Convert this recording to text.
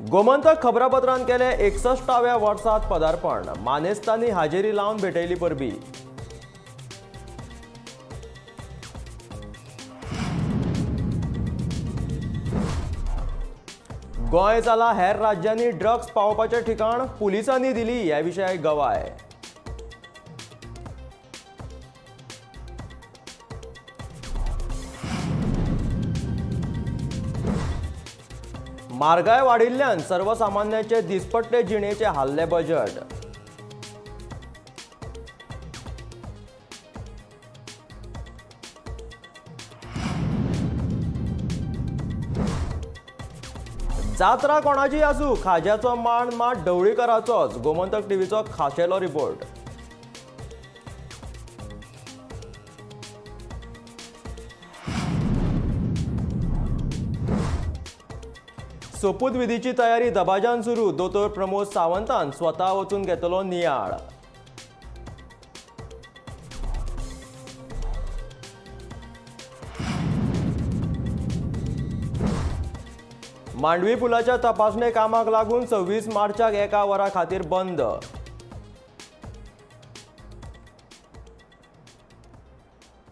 गोमंतक खबरापत्रान केलें 61व्या वर्सात पदार्पण. मानेस्तांनी हाजेरी लावन भेटयली परबी. गोंय जाला हेर राज्यांनी ड्रग्स पावोवपाचें ठिकाण, पुलिसांनी दिली ह्या विशयाक गवाय. म्हारगाय वाडिल्ल्यान सर्वसामान्यांचे दिसपट्टे जिणेचे हाल्ले बजेट. जात्रा कोणाची आसूं, खाज्याचो मान मात ढवळीकाराचोच. गोमंतक टीव्हीचो खाशेलो रिपोर्ट. सोपूतविधीची तयारी दबाज्यान सुरू. दोतोर प्रमोद सावंतान स्वता वचून घेतलो नियाळ. मांडवी पुलाच्या तपासणे कामाक लागून 26 मार्चाक एका वरा खातीर बंद.